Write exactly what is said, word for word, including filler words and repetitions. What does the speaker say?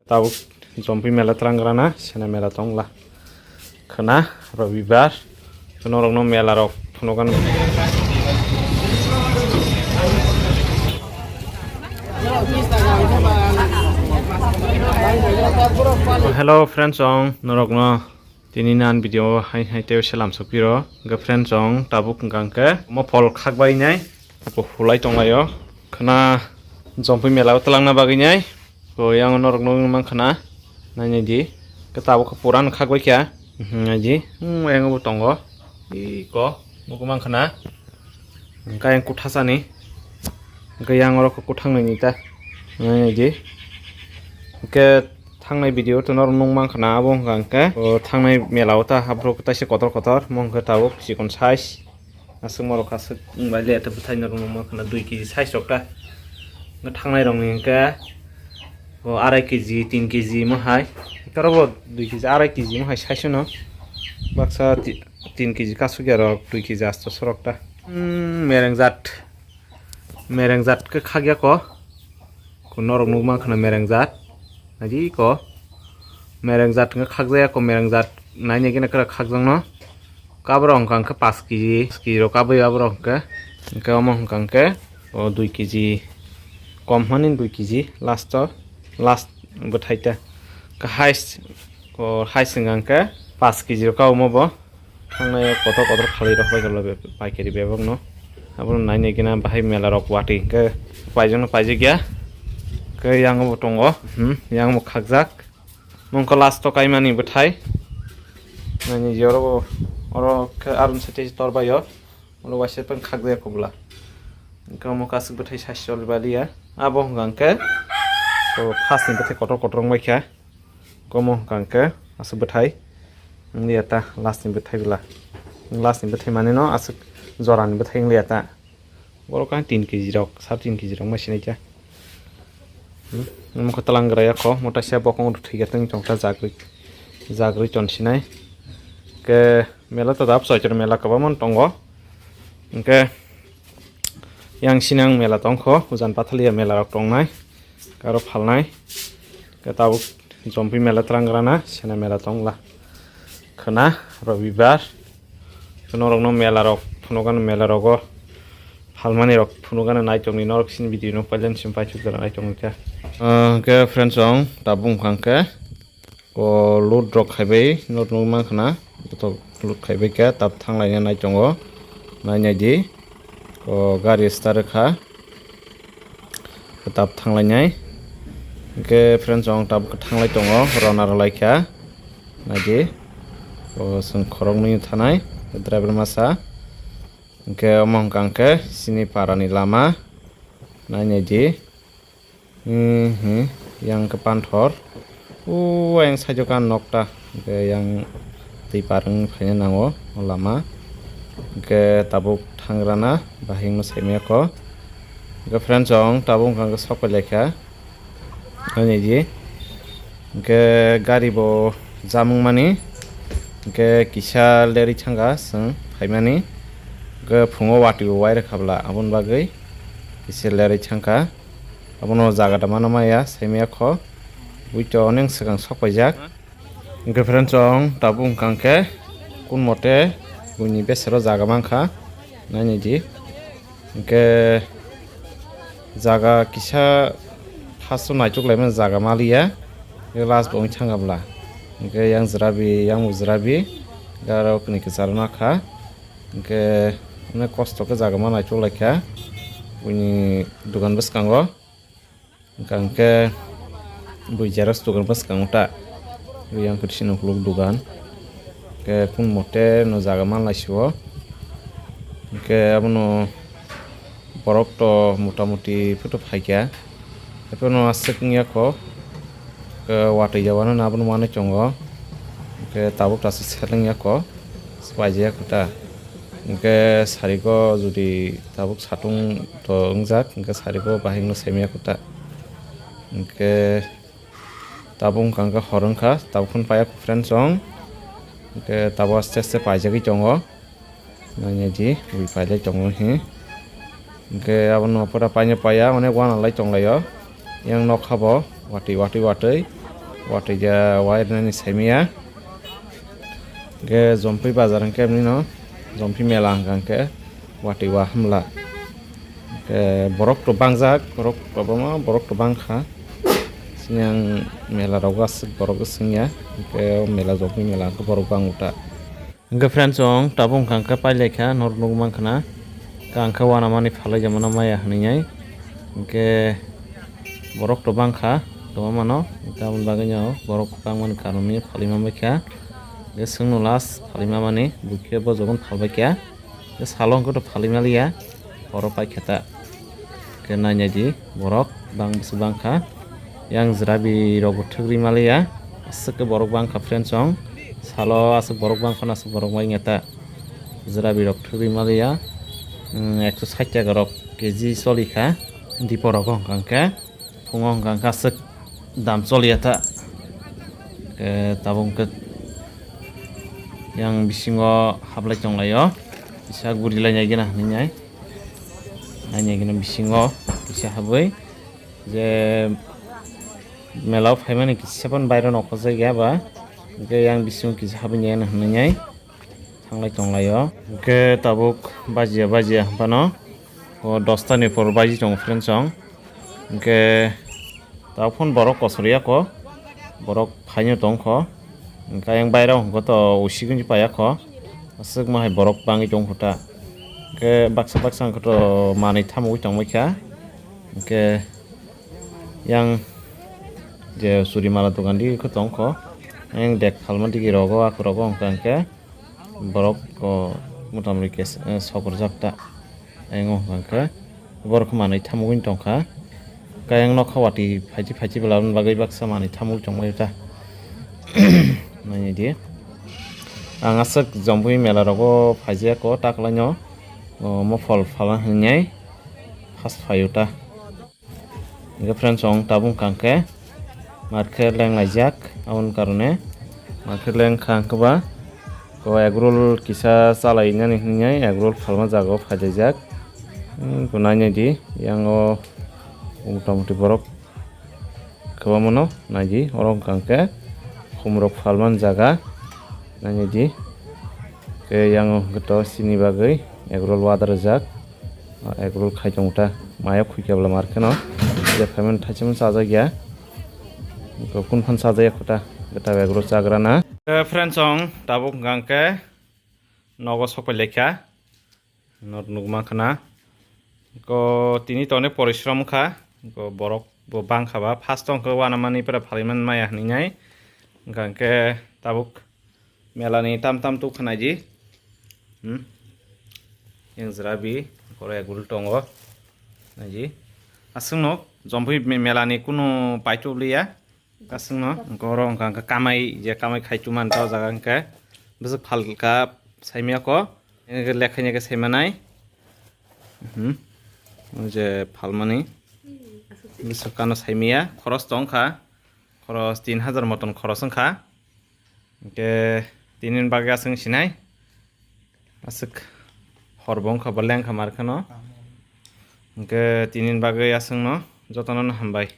Tabuk Jompi mela twlang grana, sena mela tongla. Khwna, Robibar. Norokno mela rok phunugan. Hello friends, ong norokno tini nan video hai hai teo selam sokpiro. Ga friends, ong tabuk hwnkha hwnkhe mo phol khak bai nai. Bo hulai tonglaio. Khwna Jompi mela o twlangna bagwi nai. Bo yang norok nugwi mankha na. Nainai di. Khe tabuk khe puran khak bai kha. Mhm, naidi. Hmm, yang bo tongo. Iko. Nugwi mankha na. Hwnkhe yang kutha sani. Hwnkhe yang oro khe kuthang nai ni ta. Nainai di. Hwnkhe thangnai video to norok nung mankha na abo hwnkha hwnkhe. O thangnai mela o ta haphuru khe taisa kotor kotor. Mo hwnkhe tabuk chikon size. Aswk morok aswk wng bai le, bwthai norok nung mankha na dui kg size rok ta. Hwnkhe thangnai rok ni hwnkhe o arai kg, tin kg mo hai. Oro bo dui kg, arai kg mo hai size no. Baksa ti-, tin kg kasugya rok, dui kg asto sorok ta. Hmm, mereng jat. Mereng jat khe khakya ko. Ko norok nugwi mankha na mereng jat. Naidi ko. Mereng jat hwnkhe khakjakya ko, mereng jat nainai gina kwrak khakjakno. Kaborok hwnkha hwnkhe paanch kg, paanch kg rok kabwi aborok hwnkhe. Hwnkhe omo hwnkha hwnkhe o dui kg kom hwnmani dui kg last o, last bwthai ta. Hwnkhe highest, o highest hwnkha hwnkhe paanch kg rok kabo omo bo. Thangnai kotor kotor khalai rok bai kala be-, paikari bebak no. Abono nainai gina bahai mela rok watwi hwnkhe paijak no paijak ya. Hwnkhe yang bo tongo. Hmm, yang bo khakjak. Mungkha last o kaimani bwthai. Nainai je oro bo, oro khe aroni site tor bai o. Oro waisa pang khakjak ya kubla. Hwnkhe omo kasuk bwthai saichol baliya. Abo hwnkha hwnkhe so first ni bwthai kotor kotor wng bai kha. Komo hwnkha hwnkhe aswk bwthai wng liya ta last ni bwthai bwla. Last ni bwthai mani no aswk jora ni bwthai wng liya ta. Borok ang tin kg rok, sar tin kg rok ma sinai kha. Hmm, omo khe twlang gra yakho, mo taisa bokong rw thwi khe tong tong kha jagwi, jagwi ton sinai. Khe mela to dap soitor mela kwbangma tongo. Hwnkhe yang sinang mela tongkho, ujan pathalia mela rok tongnai. Karo phalnai. Khe tabuk Jompi mela twlang grana, sena mela tongla. Khwna, Robibar. Norokno mela rok, phunukgano mela rogo. Phalmani rok, phunukgano naitokni norok sini video no pailen sim paithuk jora naitokni khe. Ah, khe friends, ang tabuk wngkha khe. Ko load rok khaibai, load nugwi mankha na. Bothok load khaibai khe, tab thanglaina nai tongo. Nai nai di. Ko gari start kha. Tab thanglainai. Hwnkhe friends, ang tabuk khe thanglai tongo, rona rwlai kha. Nai di. O, chwng khoroknwi thanai, driver masa. Hwnkhe omo hwnkha hwnkhe chini para ni lama. Nai nai di. Hmm, hmm. Yang khe panthor. O, ayang side o kha nokta. Hwnkhe yang twi par wng phaina nango o lama. Hwnkhe tabuk thangrana bahai wngma saimaya kho. Hwnkhe friends, ang tabuk wngkha hwnkhe sok pailai kha. Ani di. Hwnkhe gari bo jam wngmani. Hwnkhe kisa lerwi thangkha chwng phaimani. Hwnkhe phungo watwi bo wai rwkha bwla aboni bagwi kisa lerwi thangkha. Abono jaga da mano maya saimaya kho. Buito onek swkang sok paijak. Hwnkhe friends, ang tabuk wngkha hwnkhe kun mote buini besero jaga mankha. Nai nai di. Hwnkhe jaga kisa hasto naichuk laimani jaga maliya. Hwnkhe last bo wngwi thangkha bwla. Hwnkhe yang jwrabi, yang bo jwrabi. Hwnkhe aro kwnwi kwcharo nakha. Hwnkhe onek kosto khe jaga ma naichuk laikha. Buini dogan bwskango. Hwnkha hwnkhe bui xerox dogan bwskango ta. Bui yang khe sini ukuluk dogan. Hwnkhe kun mote no jaga manlai sio. Hwnkhe abono borok to mota moti photo phaikha. Hwnkhe no aswk wngya kho. Hwnkhe watwi ya uanano abono uanwi tongo. Hwnkhe tabuk ta aswk seleng ya kho. Swpaijak kho ta. Hwnkhe sariko jodi tabuk satung to wngjak, hwnkhe sariko bahai wngno saimaya kho ta. Hwnkhe tabuk wngkha hwnkhe hor wngkha, tabuk phano paiya kho friends, chwng. Hwnkhe tabuk aste aste paijagwi tongo. Nainai di, bui pailai tongo hi. Hwnkhe abono pura paina paiya, onek uanalai tonglaio. Yang nokha bo watwi, watwi, watwi. Watwi ja wairnani saimiya. Hwnkhe Jompui bazar hwnkhe bini no, Jompui mela hwnkha hwnkhe watwi wa hamla. Hwnkhe borok to bangjak, borok kwbangma borok to bangkha. Sini ang mela rogo aswk borok swngya. Hwnkhe o mela Jompui mela hwnkhe borok bango ta. Hwnkhe friends, chwng tabuk hwnkha hwnkhe pailaikha, norok nukmankha na. Hwnkhe uanamani phalai jamano maya hwnwi nai. Hwnkhe borok to bangkha, tongma mano. Tamoni bagwino borok bangmani karonwi phalwi manbaikha. Hwnkhe chwngno last phalwi mamani, buikhe bojogon phalbaikha. Hwnkhe salo hwnkhe to phalwi maliya, horo paikha ta. Khe nainai di borok bang bwswk bangkha. Yang jwrabi rok bo thwk ri maliya. Aswk khe borok bangkha friends chwng. Salo aswk borok bangkha na aswk borok bai ngeta. Jwrabi rok thwk ri maliya. Hmm, ekso sait taka rok K G choli kha. Dipo rogo hwnkha hwnkhe. Phungo hwnkha hwnkhe aswk dam choli ya ta. Khe tabuk hwnkhe yang bisingo hablai tonglaio. Kisa guri lai nai gena hwnwi nai. Nainai gena bisingo kisa habwi je mela o phaimani kisa phano bairo nokojak ya ba, hwnkhe yang bisingo kisa habwi nai hwnwi nai thanglai tonglaio. Hwnkhe tabuk bajiya bajiya phano o dosta ni por baji tongo friends chwng. Hwnkhe tabuk phano borok kosor ya kho, borok phaino tong kho. Hwnkhe ayang bairok hwnkhe to usik wngwi paiya kho. Aswk ma hai borok bangwi tong kho ta. Hwnkhe baksa baksa hwnkhe to manwi thamugwi tongbai kha. Hwnkhe yang je churi mala dogan digi khe tong kho. Ayang dek phalma digi rogo, ako rogo hwnkha hwnkhe borok ko motamoti kes-, eh, sokorjak ta. Ayang o hwnkha hwnkhe borok manwi thamugwi tong kha. Kayang nokha watwi phaidi phaidi bwla aboni bagwi baksa manwi thamuk tongmani ta. Naini di. Ang aswk Jompui mela rogo phaijak o taklaino, o, mophol phala hinwi first phaio ta. Hwnkhe friends, chwng tabuk hwnkha hwnkhe market leng laijak, aboni karone market leng kha hwnkhe ba ko egg roll kisa chalainani hinwi egg roll phalma jaga o phailaijak. Hmm, bo nainai di, yang o motamoti borok kwbangma no naidi, oro wngkha hwnkhe khumrok phalmani jaga nainai di. Khe yang o hwnkhe to chini bagwi egg roll order rijak, egg roll khai tongo ta, mayo khukya bwla mar kheno je phaimani thaisimo chajak ya, kunu phano chajak ya kho ta, khe ta egg roll chagra na. Khe friends, chwng tabuk hwnkha hwnkhe nogo sok pai laikha. Norok nukma khna. Ko tini toni porishrom kha. Ko borok bo bang kha ba. First tong khe uanamani pura phalimani maya hinwi nai. Hwnkha hwnkhe tabuk melani tam tam tuk kha naidi. Hmm. Yang jwra bi koro egul tongo. Naidi. Aswkno jompui me-, melani kunu paituk liya. Aswkno, hwnkhe oro wngkha, hwnkhe kamai, je kamai khai tongmani ta o jaga hwnkhe bwswk phalka saimaya kho, hwnkhe lekhaini khe saimanai. Hmm. O je phalmani bwswk kano saimaya, khoros tongkha, khoros tin hajar moton khoros wngkha. Hwnkhe tinini bagwi aswk sinai, aswk horbo wngkha bo lengkha mar kheno. Hwnkhe tinini bagwi aswkno jotono hambai.